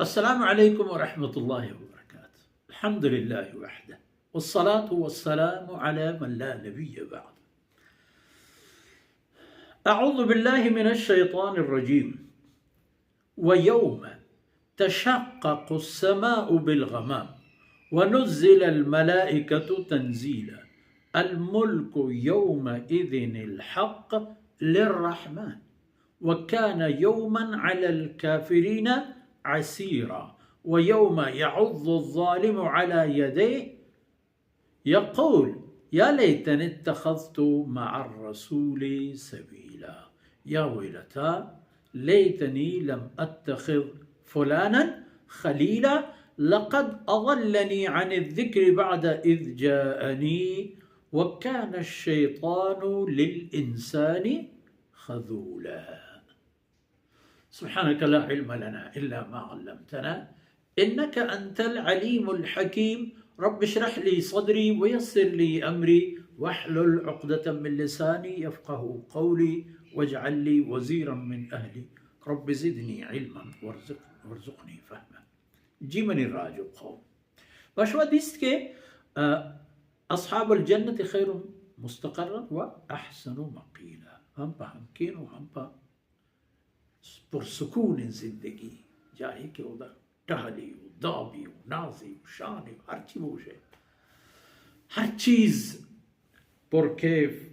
السلام عليكم ورحمة الله وبركاته. الحمد لله وحده، والصلاة والسلام على من لا نبي بعد. أعوذ بالله من الشيطان الرجيم. ويوم تشقق السماء بالغمام ونزل الملائكة تنزيلا. الملك يومئذ الحق للرحمن وكان يوما على الكافرين عسيرا. ويوم يعض الظالم على يديه يقول يا ليتني اتخذت مع الرسول سبيلا. يا ويلتى ليتني لم أتخذ فلانا خليلا لقد أضلني عن الذكر بعد إذ جاءني وكان الشيطان للإنسان خذولا. سبحانك لا علم لنا إلا ما علمتنا إنك أنت العليم الحكيم. رب اشرح لي صدري ويسر لي أمري واحلل عقدة من لساني يفقهوا قولي واجعل لي وزيرا من أهلي. رب زدني علما وارزق-، وارزقني فهما. جی منی راج و قوم. و شما دیست کہ، اه، اصحاب الجنة خير مستقرا و احسن مقيلا. ہم پہ ہمکین و ہم پہ پرسکونیں زندگی، جاہے کہ اودا ٹہلی و دابی و نازی و شانی و ہرچی بوشے، ہر چیز پرکیف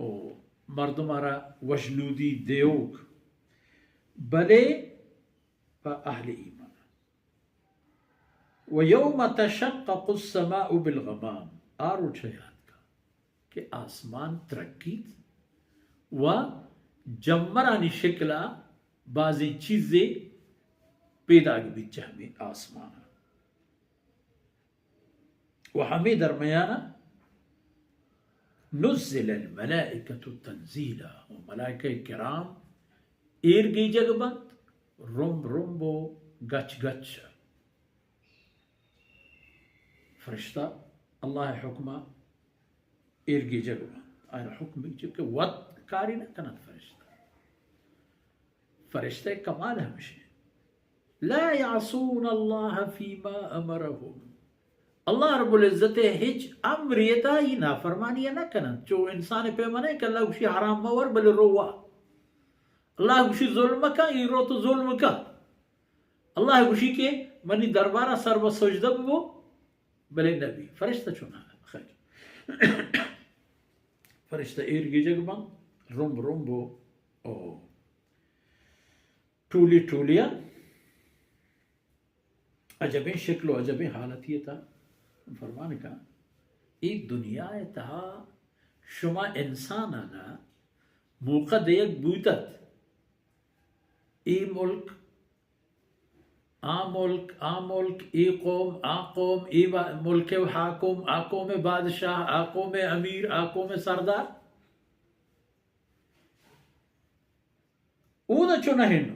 و مردم را وشنودی دیوک، بلے پہ اہل ایمان. و یوم تشقق السماء بالغمام، آ روچ ءَ یات کن کہ آسمان ترکیت و جمرانی شکل ءَ بازیں چیزے پیداگ بیت چہ ہمے آسمان ءَ. و ہمے درمیان ءَ نزل الملائکة تنزیلا، و ملائکہ کرام ایر گیجگ بنت، رمب رمب و گچ گچ. فرشتہ اللہ ءِ حکم ءَ ایر گیجگ بنت. آئی ءَ حکم چہ کہ وت کاری نہ کننت فرشتہ. فرشتہ ءِ کمال ہمیش انت. لا یعصون اللہ فیما امرهم. اللہ رب العزت ءِ ہچ امرے ءِ تہا ای نافرمانی ءَ نہ کننت. چو انسان ءِ پیما نہ کہ اللہ گوشی حرام مہ ور بلے رو وا. اللہ گوشی ظلم مہ کن، ای رو تو ظلم کن. اللہ گوشی کہ منی دربار ءَ سر بہ سجدہ ببو، بلے نبی. فرشتہ چون نہ. خیر. فرشتہ ایر گیجگ بنت، رمب رمب و او ٹولی ٹولی ءَ عجبیں شکل و عجبیں حالتی ءِ تہا. فرمان کن، اے دنیا ءِ تہا شما انسانان ءَ موقع دیگ بوتت، اے ملک، آ ملک، آ ملک، اے قوم، آ قوم، اے با-، ملک ءِ حاکم، آ قوم ءِ بادشاہ، آ قوم ءِ امیر، آ قوم ءِ سردار. اودا چو نہ انت.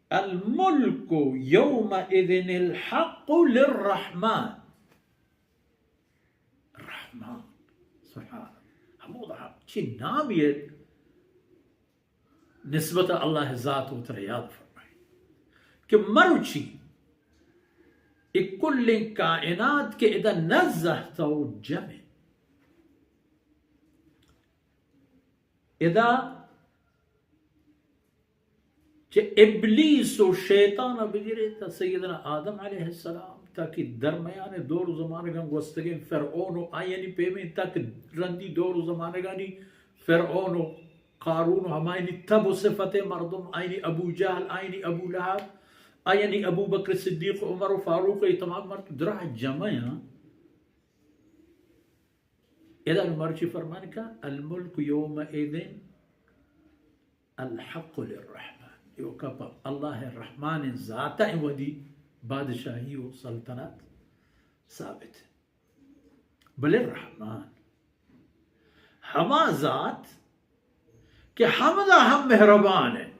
الملک یومئذ الحق للرحمن. رحمان. سبحان اللہ. ہمودا چی نامی ءِ نسبت اللہ ءِ ذات ءَ ترا یاد فرمائی کہ مروچی اے کلیں کائنات کہ ادا نزہتہ و جمع انت، ادا چہ ابلیس و شیطان ءَ بگرے تا سیدنا آدم علیہ السلام تا کہ درمیان دور و زمانگاں گوستگیں فرعون و آیانی پیمیں تا کہ رندی دور و زمانگانی فرعون و قارون و ہمایانی تب و صفت مردم، آیانی ابو جہل، آیانی ابو لہب، آیانی ابو بکر صدیق، عمر و فاروق، اے تمام مردم درا جمع انت. ادا نوں مرچی فرمان کن، الملک یومئذ الحق للرحمن. ایوکا پہ اللہ رحمان ذات ءَ وتی بادشاہی و سلطنت ثابت. بلے رحمان ہما ذات کہ ہمدا ہم مہربان انت.